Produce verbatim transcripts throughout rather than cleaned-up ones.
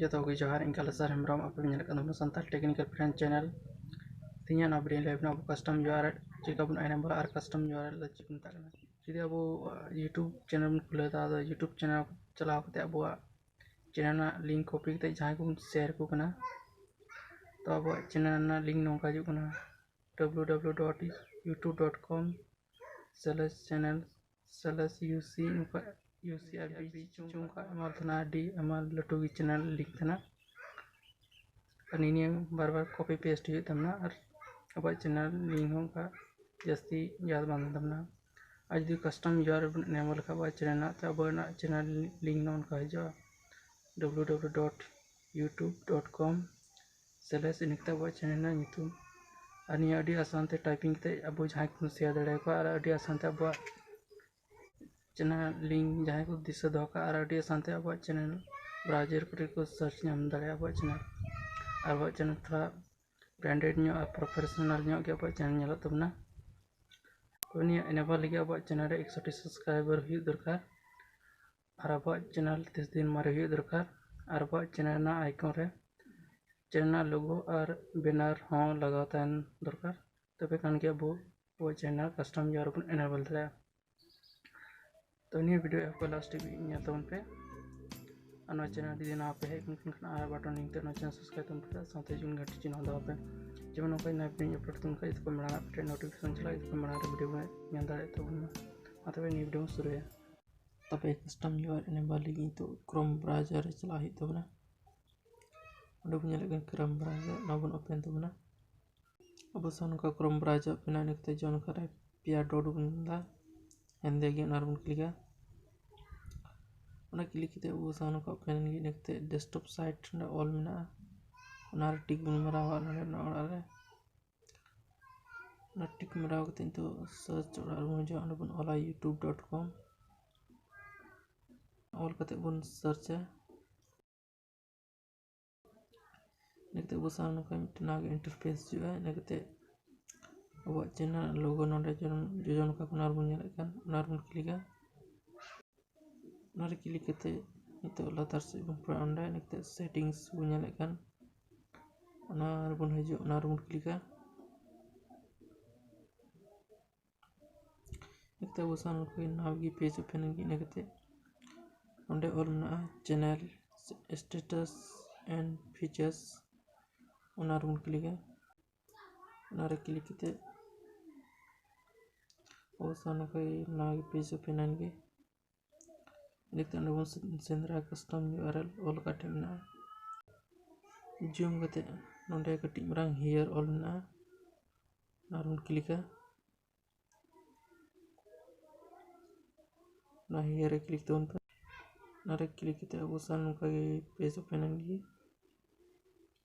ᱡᱚᱛᱚ ᱠᱚᱜᱮ ᱡᱚᱦᱟᱨ, ᱤᱧ ᱠᱟᱞᱮᱥᱟᱨ ᱦᱮᱢᱵᱨᱚᱢ, ᱟᱯᱮ ᱯᱮ ᱧᱮᱞᱮᱫ ᱠᱟᱱ ᱛᱟᱵᱚᱱᱟ ᱥᱟᱱᱛᱟᱲ ᱴᱮᱠᱱᱤᱠᱟᱞ ᱯᱷᱨᱮᱱᱰ ᱪᱮᱱᱮᱞ᱾ ᱛᱮᱦᱮᱧᱟᱜ ᱱᱚᱣᱟ ᱵᱷᱤᱰᱤᱭᱳ ᱞᱟᱭᱤᱵᱷ ᱨᱮ ᱟᱵᱚ ᱠᱟᱥᱴᱚᱢ ᱭᱩ ᱟᱨ ᱮᱞ ᱪᱤᱠᱟ ᱵᱚᱱ ᱮᱱᱮᱵᱚᱞᱟ ᱟᱨ ᱠᱟᱥᱴᱚᱢ ᱭᱩ ᱟᱨ ᱮᱞ ᱫᱚ ᱪᱮᱫ ᱠᱚ ᱢᱮᱛᱟᱜ ᱠᱟᱱᱟ᱾ ᱡᱩᱫᱤ ᱟᱵᱚ YouTube ᱪᱮᱱᱮᱞ ᱵᱚᱱ ᱠᱷᱩᱞᱟᱹᱣ ᱮᱫᱟ, ᱟᱫᱚ YouTube ᱪᱮᱱᱮᱞ ᱪᱟᱞᱟᱣ ᱠᱟᱛᱮ ᱟᱵᱚᱣᱟᱜ ᱪᱮᱱᱮᱞ ᱨᱮᱱᱟᱜ ᱞᱤᱝᱠ ᱠᱚᱯᱤ ᱠᱟᱛᱮ ᱡᱟᱦᱟᱸᱭ ᱠᱚᱵᱚᱱ ᱥᱮᱭᱟᱨ ᱟᱠᱚ ᱠᱟᱱᱟ, ᱛᱚ ᱟᱵᱚᱣᱟᱜ ᱪᱮᱱᱮᱞ ᱨᱮᱱᱟᱜ ᱞᱤᱝᱠ ᱱᱚᱝᱠᱟ ᱦᱤᱡᱩᱜ ᱠᱟᱱᱟ, W W W dot YouTube dot com slash channel slash U C ᱱᱚᱝᱠᱟ ᱭᱩ ᱥᱤ ᱟᱨ ᱵᱤ ᱪᱩᱝᱠᱟ ᱮᱢᱟᱱ ᱛᱮᱱᱟᱜ ᱟᱹᱰᱤ ᱟᱭᱢᱟ ᱞᱟᱹᱴᱩ ᱜᱮ ᱪᱮᱱᱮᱞ ᱞᱤᱝᱠ ᱛᱟᱦᱮᱱᱟ᱾ ᱟᱨ ᱱᱤᱭᱟᱹ ᱵᱟᱨ ᱵᱟᱨ ᱠᱚᱯᱤ ᱯᱮᱥᱴ ᱦᱩᱭᱩᱜ ᱛᱟᱵᱚᱱᱟ ᱟᱨ ᱟᱵᱚᱣᱟᱜ ᱪᱮᱱᱮᱞ ᱞᱤᱝᱠ ᱦᱚᱸ ᱚᱱᱠᱟ ᱡᱟᱹᱥᱛᱤ ᱭᱟᱫ ᱵᱟᱝ ᱛᱟᱦᱮᱱ ᱛᱟᱵᱚᱱᱟ᱾ ᱟᱨ ᱡᱩᱫᱤ ᱠᱟᱥᱴᱚᱢ ᱭᱩ ᱟᱨ ᱮᱞ ᱵᱚᱱ ᱮᱱᱮᱵᱚᱞ ᱞᱮᱠᱷᱟᱱ ᱟᱵᱚᱣᱟᱜ ᱪᱮᱱᱮᱞ ᱨᱮᱱᱟᱜ, ᱛᱚ ᱟᱵᱚᱣᱟᱜ ᱪᱮᱱᱮᱞ ᱞᱤᱝᱠ ᱱᱚᱜᱼᱚ ᱱᱚᱝᱠᱟ ᱦᱤᱡᱩᱜᱼᱟ, W W W dot YouTube dot com slash ᱤᱱᱟᱹ ᱠᱟᱛᱮ ᱟᱵᱚᱣᱟᱜ ᱪᱮᱱᱮᱞ ᱨᱮᱱᱟᱜ ᱧᱩᱛᱩᱢ᱾ ᱟᱨ ᱱᱤᱭᱟᱹ ᱟᱹᱰᱤ ᱟᱥᱟᱱ ᱛᱮ ᱴᱟᱭᱯᱤᱝ ᱠᱟᱛᱮ ᱟᱵᱚ ᱡᱟᱦᱟᱸᱭ ᱠᱚᱵᱚᱱ ᱥᱮᱭᱟᱨ ᱫᱟᱲᱮᱭᱟᱠᱚᱣᱟ ᱟᱨ ᱟᱹᱰᱤ ᱟᱥᱟᱱ ᱛᱮ ᱟᱵᱚᱣᱟᱜ ᱪᱮᱱᱮᱞ ᱞᱤᱝᱠ ᱡᱟᱦᱟᱸᱭ ᱠᱚ ᱫᱤᱥᱟᱹ ᱫᱚᱦᱚ ᱠᱟᱜᱼᱟ ᱟᱨ ᱟᱹᱰᱤ ᱟᱥᱟᱱ ᱛᱮ ᱟᱵᱚᱣᱟᱜ ᱪᱮᱱᱮᱞ ᱵᱨᱟᱣᱡᱟᱨ ᱠᱚᱨᱮ ᱠᱚ ᱥᱟᱨᱪ ᱧᱟᱢ ᱫᱟᱲᱮᱭᱟᱜᱼᱟ ᱟᱵᱚᱣᱟᱜ ᱪᱮᱱᱮᱞ᱾ ᱟᱨ ᱟᱵᱚᱣᱟᱜ ᱪᱮᱱᱮᱞ ᱛᱷᱚᱲᱟ ᱵᱨᱮᱱᱰᱮᱰ ᱧᱚᱜ ᱟᱨ ᱯᱨᱚᱯᱷᱮᱥᱚᱱᱟᱞ ᱧᱚᱜ ᱜᱮ ᱟᱵᱚᱣᱟᱜ ᱪᱮᱱᱮᱞ ᱧᱮᱞᱚᱜ ᱛᱟᱵᱚᱱᱟ᱾ ᱛᱚ ᱱᱤᱭᱟᱹ ᱮᱱᱮᱵᱚᱞ ᱞᱟᱹᱜᱤᱫ ᱟᱵᱚᱣᱟᱜ ᱪᱮᱱᱮᱞ ᱨᱮ ᱮᱠᱥᱚ ᱴᱤ ᱥᱟᱵᱥᱠᱨᱟᱭᱵᱟᱨ ᱦᱩᱭᱩᱜ ᱫᱚᱨᱠᱟᱨ᱾ ᱟᱨ ᱟᱵᱚᱣᱟᱜ ᱪᱮᱱᱮᱞ ᱛᱤᱥ ᱫᱤᱱ ᱢᱟᱨᱮ ᱦᱩᱭᱩᱜ ᱫᱚᱨᱠᱟᱨ᱾ ᱟᱨ ᱟᱵᱚᱣᱟᱜ ᱪᱮᱱᱮᱞ ᱨᱮᱱᱟᱜ ᱟᱭᱠᱚᱱ ᱨᱮ ᱪᱮᱱᱮᱞ ᱨᱮᱱᱟᱜ ᱞᱳᱜᱳ ᱟᱨ ᱵᱮᱱᱟᱨ ᱦᱚᱸ ᱞᱟᱜᱟᱣ ᱛᱟᱦᱮᱱ ᱫᱚᱨᱠᱟᱨ, ᱛᱚᱵᱮ ᱠᱷᱟᱱ ᱜᱮ ᱟᱵᱚ ᱟᱵᱚᱣᱟᱜ ᱪᱮᱱᱮᱞ ᱠᱟᱥᱴᱚᱢ ᱭᱩ ᱟᱨ ᱮᱞ ᱵᱚᱱ ᱮᱱᱮᱵᱚᱞ ᱫᱟᱲᱮᱭᱟᱜᱼᱟ᱾ ᱛᱚ ᱱᱤᱭᱟᱹ ᱵᱷᱤᱰᱤᱭᱳ ᱮᱦᱚᱵ ᱠᱷᱚᱱ ᱞᱟᱥᱴ ᱫᱷᱟᱹᱵᱤᱡ ᱧᱮᱞ ᱛᱟᱵᱚᱱ ᱯᱮ᱾ ᱟᱨ ᱱᱚᱣᱟ ᱪᱮᱱᱮᱞ ᱡᱩᱫᱤ ᱱᱟᱣᱟ ᱯᱮ ᱦᱮᱡ ᱟᱠᱟᱱ ᱠᱷᱟᱱ ᱟᱨ ᱵᱟᱴᱚᱱ ᱞᱤᱝᱠ ᱛᱮ ᱱᱚᱣᱟ ᱪᱮᱱᱮᱞ ᱥᱟᱵᱥᱠᱨᱟᱭᱤᱵ ᱛᱟᱵᱚᱱ ᱯᱮ, ᱥᱟᱶᱛᱮ ᱡᱩᱱ ᱜᱷᱟᱹᱴᱤ ᱪᱤᱱᱦᱟᱹ ᱫᱚᱦᱚ ᱯᱮ᱾ ᱡᱮᱢᱚᱱ ᱱᱚᱝᱠᱟ ᱱᱟᱣᱟ ᱵᱷᱤᱰᱤᱭᱳᱧ ᱟᱯᱞᱳᱰ ᱛᱟᱵᱚᱱ ᱠᱷᱟᱱ ᱡᱚᱛᱚ ᱠᱷᱚᱱ ᱢᱟᱲᱟᱝ ᱟᱯᱰᱮᱴ ᱱᱳᱴᱤᱯᱷᱤᱠᱮᱥᱚᱱ ᱪᱟᱞᱟᱜᱼᱟ, ᱡᱚᱛᱚ ᱠᱷᱚᱱ ᱢᱟᱲᱟᱝ ᱨᱮ ᱵᱷᱤᱰᱤᱭᱳ ᱵᱚᱱ ᱧᱮᱞ ᱫᱟᱲᱮᱭᱟᱜ ᱛᱟᱵᱚᱱ ᱢᱟ᱾ ᱢᱟ ᱛᱚᱵᱮ ᱱᱤᱭᱟᱹ ᱵᱷᱤᱰᱤᱭᱳ ᱵᱚᱱ ᱥᱩᱨᱩᱭᱟ᱾ ᱛᱚᱵᱮ ᱠᱟᱥᱴᱚᱢ ᱭᱩ ᱟᱨ ᱮᱞ ᱮᱱᱮᱵᱚᱞ ᱞᱟᱹᱜᱤᱫ ᱱᱤᱛᱚᱜ ᱠᱨᱳᱢ ᱵᱨᱟᱣᱡᱟᱨ ᱨᱮ ᱪᱟᱞᱟᱜ ᱦᱩᱭᱩᱜ ᱛᱟᱵᱚᱱᱟ᱾ ᱚᱸᱰᱮ ᱵᱚᱱ ᱧᱮᱞᱮᱫ ᱠᱟᱱ ᱠᱨᱳᱢ ᱵᱨᱟᱣᱡᱟᱨ, ᱚᱱᱟ ᱵᱚᱱ ᱳᱯᱮᱱ ᱛᱟᱵᱚᱱᱟ᱾ ᱟᱵᱚ ᱥᱟᱶ ᱱᱚᱝᱠᱟ ᱠᱨᱳᱢ ᱵᱨᱟᱣᱡᱟᱨ ᱳᱯᱮᱱᱟ, ᱤᱱᱟᱹ ᱠᱟᱛᱮ ᱡᱚᱱ ᱠᱟᱨᱮ ᱯᱮᱭᱟ ᱰᱚᱴ ᱵᱚᱱ ᱧᱮᱞ ᱮᱫᱟ, ᱦᱮᱸᱫᱮ ᱜᱮ, ᱚᱱᱟ ᱨᱮᱵᱚᱱ ᱠᱞᱤᱠᱟ᱾ ᱚᱱᱟ ᱠᱞᱤᱠ ᱠᱟᱛᱮ ᱟᱵᱚ ᱥᱟᱶ ᱱᱚᱝᱠᱟ ᱳᱯᱮᱱ ᱮᱱ ᱜᱮ, ᱤᱱᱟᱹ ᱠᱟᱛᱮ ᱰᱮᱥᱠᱴᱚᱯ ᱥᱟᱭᱤᱴ ᱚᱸᱰᱮ ᱚᱞ ᱢᱮᱱᱟᱜᱼᱟ, ᱚᱱᱟ ᱨᱮ ᱴᱤᱠ ᱵᱚᱱ ᱢᱟᱨᱟᱣᱟ᱾ ᱱᱚᱰᱮ ᱱᱚᱣᱟ ᱚᱲᱟᱜ ᱨᱮ ᱚᱱᱟ ᱴᱤᱠ ᱢᱟᱨᱟᱣ ᱠᱟᱛᱮ ᱱᱤᱛᱚᱜ ᱥᱟᱨᱪ ᱚᱲᱟᱜ ᱨᱮᱵᱚᱱ ᱦᱤᱡᱩᱜᱼᱟ, ᱚᱸᱰᱮ ᱵᱚᱱ ᱚᱞᱟ ᱭᱩᱴᱩᱵᱽ ᱰᱚᱴ ᱠᱚᱢ᱾ ᱚᱞ ᱠᱟᱛᱮ ᱵᱚᱱ ᱥᱟᱨᱪᱟ᱾ ᱤᱱᱟᱹ ᱠᱟᱛᱮ ᱟᱵᱚ ᱥᱟᱶ ᱱᱚᱝᱠᱟ ᱢᱤᱫᱴᱮᱱ ᱱᱟᱣᱟ ᱜᱮ ᱤᱱᱴᱟᱨᱯᱷᱮᱥ ᱦᱤᱡᱩᱜᱼᱟ᱾ ᱤᱱᱟᱹ ᱠᱟᱛᱮ ᱟᱵᱚᱣᱟᱜ ᱪᱮᱱᱮᱞ ᱞᱳᱜᱳ ᱱᱚᱰᱮ ᱡᱚᱡᱚ ᱱᱚᱝᱠᱟ ᱠᱚᱨᱱᱟᱨ ᱵᱚᱱ ᱧᱮᱞᱮᱫ ᱠᱟᱱ, ᱚᱱᱟ ᱨᱮᱵᱚᱱ ᱠᱞᱤᱠᱟ᱾ ᱚᱱᱟ ᱨᱮ ᱠᱞᱤᱠ ᱠᱟᱛᱮ ᱱᱤᱛᱚᱜ ᱞᱟᱛᱟᱨ ᱥᱮᱫ ᱵᱚᱱ ᱯᱩᱨᱟᱹ ᱚᱸᱰᱮ ᱱᱤᱛᱚᱜ ᱥᱮᱴᱤᱝᱥ ᱵᱚᱱ ᱧᱮᱞᱮᱫ ᱠᱟᱱ, ᱚᱱᱟ ᱨᱮᱵᱚᱱ ᱦᱤᱡᱩᱜ, ᱚᱱᱟ ᱨᱮᱵᱚᱱ ᱠᱞᱤᱠᱟ᱾ ᱱᱤᱛᱚᱜ ᱟᱵᱚ ᱥᱟᱱᱟᱢ ᱠᱚ ᱱᱟᱣᱟ ᱜᱮ ᱯᱮᱡᱽ ᱳᱯᱮᱱ ᱞᱟᱹᱜᱤᱫ, ᱤᱱᱟᱹ ᱠᱟᱛᱮ ᱚᱸᱰᱮ ᱚᱞ ᱢᱮᱱᱟᱜᱼᱟ channel status and features, ᱚᱱᱟ ᱨᱮᱵᱚᱱ ᱠᱞᱤᱠᱟ᱾ ᱚᱱᱟᱨᱮ ᱠᱞᱤᱠ ᱠᱟᱛᱮ ᱟᱵᱚ ᱥᱟᱱᱟᱢ ᱠᱚ ᱱᱟᱣᱟ ᱜᱮ ᱯᱮᱡᱽ ᱳᱯᱮᱱ ᱮᱱ ᱜᱮ᱾ ᱱᱤᱛᱚᱜ ᱚᱸᱰᱮ ᱵᱚᱱ ᱥᱮᱸᱫᱽᱨᱟ ᱠᱟᱥᱴᱚᱢ ᱤᱭᱩ ᱟᱨ ᱮᱞ ᱚᱞ ᱠᱟᱛᱮ ᱢᱮᱱᱟᱜᱼᱟ᱾ ᱡᱩᱢ ᱠᱟᱛᱮ ᱱᱚᱸᱰᱮ ᱠᱟᱹᱴᱤᱡ ᱢᱟᱨᱟᱝ ᱦᱮᱭᱟᱨ ᱚᱞ ᱢᱮᱱᱟᱜᱼᱟ, ᱚᱱᱟ ᱨᱮᱵᱚᱱ ᱠᱞᱤᱠᱟ᱾ ᱚᱱᱟ ᱦᱮᱭᱟᱨ ᱨᱮ ᱠᱞᱤᱠ ᱛᱟᱵᱚᱱ ᱯᱮ᱾ ᱚᱱᱟᱨᱮ ᱠᱞᱤᱠ ᱠᱟᱛᱮ ᱟᱵᱚ ᱥᱟᱱᱟᱢ ᱱᱚᱝᱠᱟ ᱜᱮ ᱯᱮᱡᱽ ᱳᱯᱮᱱ ᱮᱱ ᱜᱮ᱾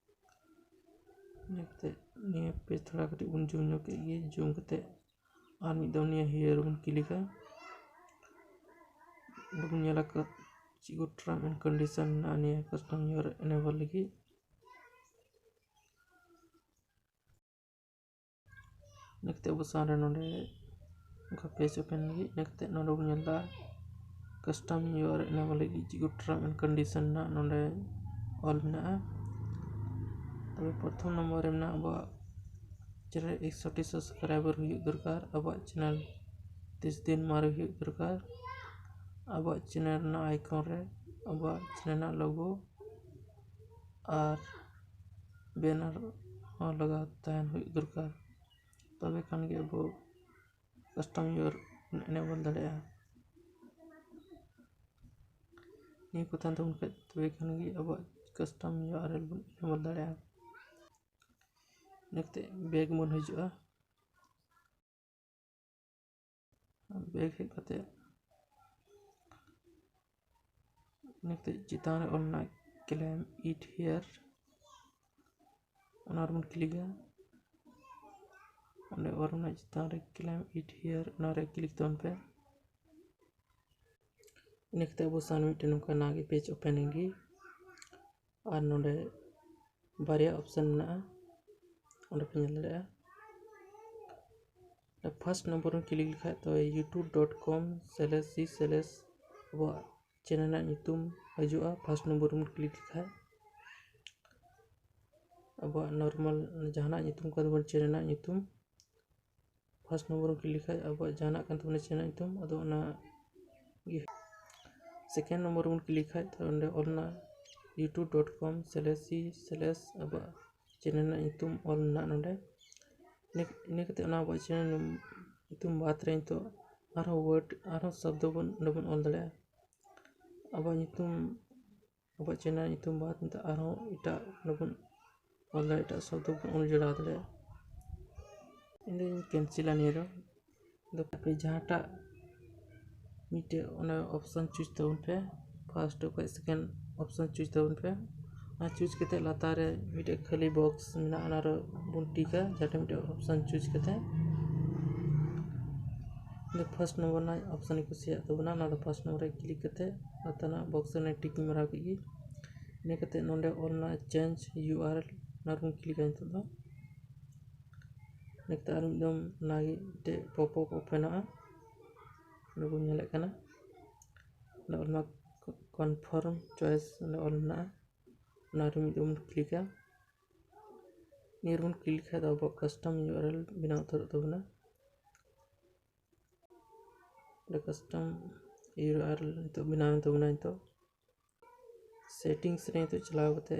ᱤᱱᱟᱹ ᱠᱟᱛᱮ ᱱᱤᱭᱟᱹ ᱯᱮᱡᱽ ᱛᱷᱚᱲᱟ ᱠᱟᱹᱴᱤᱡ ᱵᱚᱱ ᱡᱩᱢ ᱧᱚᱜ ᱠᱮᱫ ᱜᱮ᱾ ᱡᱩᱢ ᱠᱟᱛᱮ ᱟᱨ ᱢᱤᱫ ᱫᱚᱢ ᱱᱤᱭᱟᱹ ᱦᱮᱭᱟᱨ ᱨᱮᱵᱚᱱ ᱠᱞᱤᱠᱟ᱾ ᱚᱸᱰᱮ ᱵᱚᱱ ᱧᱮᱞᱟ ᱠᱟ-, ᱪᱮᱫ ᱠᱚ term and condition ᱢᱮᱱᱟᱜᱼᱟ ᱱᱤᱭᱟᱹ ᱠᱟᱥᱴᱚᱢ ᱤᱭᱩ ᱟᱨ ᱮᱞ ᱮᱱᱮᱵᱚᱞ ᱞᱟᱹᱜᱤᱫ᱾ ᱤᱱᱟᱹ ᱠᱟᱛᱮ ᱟᱵᱚ ᱥᱟᱢᱟᱝ ᱨᱮ ᱱᱚᱰᱮ ᱚᱱᱠᱟ ᱯᱮᱡᱽ ᱳᱯᱮᱱ ᱞᱟᱹᱜᱤᱫ᱾ ᱤᱱᱟᱹ ᱠᱟᱛᱮ ᱱᱚᱰᱮ ᱵᱚᱱ ᱧᱮᱞ ᱮᱫᱟ ᱠᱟᱥᱴᱚᱢ ᱤᱭᱩ ᱟᱨ ᱮᱞ ᱮᱱᱮᱵᱚᱞ ᱞᱟᱹᱜᱤᱫ ᱪᱮᱫ ᱠᱚ term and condition ᱨᱮᱱᱟᱜ ᱱᱚᱰᱮ ᱚᱞ ᱢᱮᱱᱟᱜᱼᱟ᱾ ᱛᱚᱵᱮ ᱯᱨᱚᱛᱷᱚᱢ ᱱᱚᱢᱵᱚᱨ ᱨᱮ ᱢᱮᱱᱟᱜᱼᱟ ᱟᱵᱚᱣᱟᱜ channel ᱮᱠᱥᱚᱴᱤ subscriber ᱦᱩᱭᱩᱜ ᱫᱚᱨᱠᱟᱨ, ᱟᱵᱚᱣᱟᱜ channel ᱛᱤᱥ ᱫᱤᱱ ᱢᱟᱨᱮ ᱦᱩᱭᱩᱜ ᱫᱚᱨᱠᱟᱨ, ᱟᱵᱚᱣᱟᱜ channel ᱨᱮᱱᱟᱜ icon ᱨᱮ ᱟᱵᱚᱣᱟᱜ channel ᱨᱮᱱᱟᱜ logo ᱟᱨ banner ᱦᱚᱸ ᱞᱟᱜᱟᱣ ᱛᱟᱦᱮᱱ ᱦᱩᱭᱩᱜ ᱫᱚᱨᱠᱟᱨ, ᱛᱚᱵᱮ ᱠᱷᱟᱱ ᱜᱮ ᱟᱵᱚ ᱠᱟᱥᱴᱚᱢ ᱤᱭᱩ ᱟᱨ ᱮᱞ ᱵᱚᱱ ᱮᱱᱮᱵᱚᱞ ᱫᱟᱲᱮᱭᱟᱜᱼᱟ᱾ ᱱᱤᱭᱟᱹ ᱠᱚ ᱛᱟᱦᱮᱱ ᱛᱟᱵᱚᱱ ᱠᱷᱟᱡ ᱛᱚᱵᱮ ᱠᱷᱟᱱ ᱜᱮ ᱟᱵᱚᱣᱟᱜ ᱠᱟᱥᱴᱚᱢ ᱤᱭᱩ ᱟᱨ ᱮᱞ ᱵᱚᱱ ᱮᱱᱮᱵᱚᱞ ᱫᱟᱲᱮᱭᱟᱜᱼᱟ᱾ ᱤᱱᱟᱹ ᱠᱟᱛᱮ ᱵᱮᱠ ᱵᱚᱱ ᱦᱤᱡᱩᱜᱼᱟ᱾ ᱵᱮᱠ ᱦᱮᱡ ᱠᱟᱛᱮ ᱤᱱᱟᱹ ᱠᱟᱛᱮ ᱪᱮᱛᱟᱱ ᱨᱮ ᱚᱞ ᱢᱮᱱᱟᱜᱼᱟ claim it here, ᱚᱱᱟ ᱨᱮᱵᱚᱱ ᱠᱞᱤᱠᱟ᱾ ᱚᱸᱰᱮ ᱚᱞ ᱢᱮᱱᱟᱜᱼᱟ ᱪᱮᱛᱟᱱ ᱨᱮ claim it here, ᱚᱱᱟ ᱨᱮ ᱠᱞᱤᱠ ᱛᱟᱵᱚᱱ ᱯᱮ᱾ ᱤᱱᱟᱹ ᱠᱟᱛᱮ ᱟᱵᱚ ᱥᱟᱢᱟᱝ ᱢᱤᱫᱴᱮᱱ ᱱᱚᱝᱠᱟ ᱱᱟᱣᱟ ᱜᱮ ᱯᱮᱡᱽ ᱳᱯᱮᱱ ᱮᱱ ᱜᱮ᱾ ᱟᱨ ᱱᱚᱰᱮ ᱵᱟᱨᱭᱟ ᱚᱯᱥᱮᱱ ᱢᱮᱱᱟᱜᱼᱟ, ᱚᱸᱰᱮ ᱯᱮ ᱧᱮᱞ ᱫᱟᱲᱮᱭᱟᱜᱼᱟ᱾ ᱯᱷᱟᱥᱴ ᱱᱚᱢᱵᱚᱨ ᱨᱮ ᱠᱞᱤᱠ ᱞᱮᱠᱷᱟᱡ ᱛᱚ youtube dot com slash c slash ᱟᱵᱚᱣᱟᱜ ᱪᱮᱱᱮᱞ ᱨᱮᱱᱟᱜ ᱧᱩᱛᱩᱢ ᱦᱤᱡᱩᱜᱼᱟ᱾ ᱯᱷᱟᱥᱴ ᱱᱚᱢᱵᱚᱨ ᱵᱚᱱ ᱠᱞᱤᱠ ᱞᱮᱠᱷᱟᱡ ᱟᱵᱚᱣᱟᱜ ᱱᱚᱨᱢᱟᱞ ᱡᱟᱦᱟᱱᱟᱜ ᱧᱩᱛᱩᱢ ᱠᱟᱱ ᱛᱟᱵᱚᱱ ᱪᱮᱱᱮᱞ ᱨᱮᱱᱟᱜ ᱧᱩᱛᱩᱢ, ᱯᱷᱟᱥᱴ ᱱᱚᱢᱵᱚᱨ ᱵᱚᱱ ᱠᱞᱤᱠ ᱞᱮᱠᱷᱟᱡ ᱟᱵᱚᱣᱟᱜ ᱡᱟᱦᱟᱱᱟᱜ ᱠᱟᱱ ᱛᱟᱵᱚᱱᱟ ᱪᱮᱱᱮᱞ ᱧᱩᱛᱩᱢ, ᱟᱫᱚ ᱚᱱᱟ ᱜᱮ᱾ ᱥᱮᱠᱮᱱᱰ ᱱᱚᱢᱵᱚᱨ ᱵᱚᱱ ᱠᱞᱤᱠ ᱞᱮᱠᱷᱟᱡ ᱛᱚ ᱚᱸᱰᱮ ᱚᱞ ᱮᱱᱟ youtube dot com slash c slash ᱟᱵᱚᱣᱟᱜ ᱪᱮᱱᱮᱞ ᱨᱮᱱᱟᱜ ᱧᱩᱛᱩᱢ ᱚᱞ ᱢᱮᱱᱟᱜᱼᱟ ᱱᱚᱰᱮ᱾ ᱤᱱᱟᱹ ᱤᱱᱟᱹ ᱠᱟᱛᱮ ᱚᱱᱟ ᱟᱵᱚᱣᱟᱜ ᱪᱮᱱᱮᱞ ᱧᱩᱛᱩᱢ ᱵᱟᱫᱽ ᱨᱮ ᱱᱤᱛᱚᱜ ᱟᱨᱦᱚᱸ ᱣᱟᱨᱰ, ᱟᱨᱦᱚᱸ ᱥᱚᱵᱫᱚ ᱵᱚᱱ ᱚᱸᱰᱮ ᱵᱚᱱ ᱚᱞ ᱫᱟᱲᱮᱭᱟᱜᱼᱟ᱾ ᱟᱵᱚᱣᱟᱜ ᱧᱩᱛᱩᱢ, ᱟᱵᱚᱣᱟᱜ ᱪᱮᱱᱮᱞ ᱧᱩᱛᱩᱢ ᱵᱟᱫᱽ ᱱᱤᱛᱚᱜ ᱟᱨᱦᱚᱸ ᱮᱴᱟᱜ ᱚᱸᱰᱮ ᱵᱚᱱ ᱚᱞ ᱫᱟᱲᱮᱭᱟᱜᱼᱟ, ᱮᱴᱟᱜ ᱥᱚᱵᱫᱚ ᱵᱚᱱ ᱚᱞ ᱡᱚᱲᱟᱣ ᱫᱟᱲᱮᱭᱟᱜᱼᱟ᱾ ᱤᱧ ᱫᱚᱧ ᱠᱮᱱᱥᱮᱞᱟ ᱱᱤᱭᱟᱹ ᱫᱚ᱾ ᱟᱫᱚ ᱟᱯᱮ ᱡᱟᱦᱟᱸᱴᱟᱜ ᱢᱤᱫᱴᱮᱡ ᱚᱱᱟ ᱚᱯᱥᱚᱱ ᱪᱩᱡᱽ ᱛᱟᱵᱚᱱ ᱯᱮ, ᱯᱷᱟᱥᱴ ᱠᱷᱚᱡ ᱥᱮᱠᱮᱱᱰ ᱚᱯᱥᱚᱱ ᱪᱩᱡᱽ ᱛᱟᱵᱚᱱ ᱯᱮ᱾ ᱚᱱᱟ ᱪᱩᱡᱽ ᱠᱟᱛᱮᱫ ᱞᱟᱛᱟᱨ ᱨᱮ ᱢᱤᱫᱴᱮᱡ ᱠᱷᱟᱹᱞᱤ ᱵᱚᱠᱥ ᱢᱮᱱᱟᱜᱼᱟ, ᱚᱱᱟ ᱨᱮ ᱵᱚᱱ ᱴᱤᱠᱟ, ᱡᱟᱦᱟᱸᱴᱟᱜ ᱢᱤᱫᱴᱮᱡ ᱚᱯᱥᱚᱱ ᱪᱩᱡᱽ ᱠᱟᱛᱮᱫ᱾ ᱤᱧ ᱫᱚ ᱯᱷᱟᱥᱴ ᱱᱚᱢᱵᱚᱨ ᱨᱮᱱᱟᱜ ᱚᱯᱥᱚᱱ ᱤᱧ ᱠᱩᱥᱤᱭᱟᱜ ᱛᱟᱵᱚᱱᱟ, ᱚᱱᱟ ᱫᱚ ᱯᱷᱟᱥᱴ ᱱᱚᱢᱵᱚᱨ ᱨᱮ ᱠᱞᱤᱠ ᱠᱟᱛᱮᱫ ᱞᱟᱛᱟᱨ ᱨᱮᱱᱟᱜ ᱵᱚᱠᱥ ᱨᱮ ᱴᱤᱠ ᱤᱧ ᱢᱟᱨᱟᱣ ᱠᱮᱫ ᱜᱮ᱾ ᱤᱱᱟᱹ ᱠᱟᱛᱮᱫ ᱱᱚᱰᱮ ᱚᱞ ᱢᱮᱱᱟᱜᱼᱟ ᱪᱮᱧᱡᱽ ᱤᱭᱩ ᱟᱨ ᱮᱞ, ᱚᱱᱟ ᱨᱮᱵᱚᱱ ᱠᱞᱤᱠᱟ ᱱᱤᱛᱚᱜ ᱫᱚ᱾ ᱤᱱᱟᱹ ᱠᱟᱛᱮᱫ ᱟᱨ ᱢᱤᱫ ᱫᱚᱢ ᱚᱱᱟᱜᱮ ᱢᱤᱫᱴᱮᱡ ᱯᱚᱯ ᱟᱯ ᱳᱯᱮᱱᱚᱜᱼᱟ, ᱚᱸᱰᱮ ᱵᱚᱱ ᱧᱮᱞᱮᱫ ᱠᱟᱱᱟ᱾ ᱚᱸᱰᱮ ᱚᱞ ᱢᱮᱱᱟᱜᱼᱟ ᱠᱚᱱᱯᱷᱟᱨᱢ ᱪᱚᱭᱮᱥ, ᱚᱸᱰᱮ ᱚᱞ ᱢᱮᱱᱟᱜᱼᱟ, ᱚᱱᱟ ᱨᱮ ᱢᱤᱫ ᱫᱚᱢ ᱵᱚᱱ ᱠᱞᱤᱠᱟ᱾ ᱱᱤᱭᱟᱹ ᱨᱮᱵᱚᱱ ᱠᱞᱤᱠ ᱠᱷᱟᱡ ᱫᱚ ᱟᱵᱚᱣᱟᱜ ᱠᱟᱥᱴᱚᱢ ᱤᱭᱩ ᱟᱨ ᱮᱞ ᱵᱮᱱᱟᱣ ᱩᱛᱟᱹᱨᱚᱜ ᱛᱟᱵᱚᱱᱟ᱾ ᱚᱸᱰᱮ ᱠᱟᱥᱴᱚᱢ ᱤᱭᱩ ᱟᱨ ᱮᱞ ᱱᱤᱛᱚᱜ ᱵᱮᱱᱟᱣ ᱮᱱ ᱛᱟᱵᱚᱱᱟ᱾ ᱱᱤᱛᱚᱜ ᱥᱮᱴᱤᱝᱥ ᱨᱮ ᱱᱤᱛᱚᱜ ᱪᱟᱞᱟᱣ ᱠᱟᱛᱮ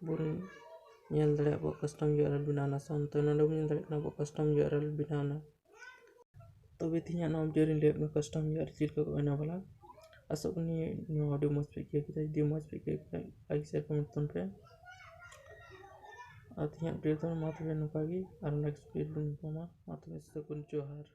ᱵᱚᱱ ᱧᱮᱞ ᱫᱟᱲᱮᱭᱟᱜᱼᱟ ᱟᱵᱚᱣᱟᱜ ᱠᱟᱥᱴᱚᱢ ᱤᱭᱩ ᱟᱨ ᱮᱞ ᱵᱮᱱᱟᱣ ᱮᱱᱟ ᱥᱮ ᱵᱟᱝ᱾ ᱛᱚ ᱱᱚᱰᱮ ᱵᱚᱱ ᱧᱮᱞ ᱫᱟᱲᱮᱭᱟᱜ ᱠᱟᱱᱟ ᱟᱵᱚᱣᱟᱜ ᱠᱟᱥᱴᱚᱢ ᱤᱭᱩ ᱟᱨ ᱮᱞ ᱵᱮᱱᱟᱣ ᱮᱱᱟ᱾ ᱛᱚᱵᱮ ᱛᱮᱦᱮᱧᱟᱜ ᱱᱚᱣᱟ ᱵᱷᱤᱰᱤᱭᱳ ᱨᱮᱧ ᱞᱟᱹᱭᱟᱫ ᱵᱚᱱᱟ ᱠᱟᱥᱴᱚᱢ ᱤᱭᱩ ᱟᱨ ᱮᱞ ᱪᱮᱫ ᱞᱮᱠᱟ ᱠᱚ ᱵᱮᱱᱟᱣ ᱵᱟᱞᱟ᱾ ᱟᱥᱚᱜ ᱠᱟᱹᱱᱟᱹᱧ ᱱᱚᱣᱟ ᱵᱷᱤᱰᱤᱭᱳ ᱢᱚᱡᱽ ᱯᱮ ᱟᱹᱭᱠᱟᱹᱣ ᱠᱮᱫᱟ᱾ ᱡᱩᱫᱤ ᱢᱚᱡᱽ ᱯᱮ ᱟᱹᱭᱠᱟᱹᱣ ᱠᱮᱫᱟ, ᱞᱟᱭᱤᱠ, ᱥᱮᱭᱟᱨ, ᱠᱚᱢᱮᱱᱴ ᱛᱟᱵᱚᱱ ᱯᱮ᱾ ᱟᱨ ᱛᱮᱦᱮᱧᱟᱜ ᱵᱷᱤᱰᱤᱭᱳ ᱫᱚ ᱢᱟ ᱛᱚᱵᱮ ᱱᱚᱝᱠᱟ ᱜᱮ, ᱟᱨ ᱱᱮᱠᱥᱴ ᱵᱷᱤᱰᱤᱭᱳ ᱨᱮᱵᱚᱱ ᱧᱟᱯᱟᱢᱟ᱾ ᱢᱟ ᱛᱚᱵᱮ ᱥᱟᱹᱜᱩᱱ ᱡᱚᱦᱟᱨ᱾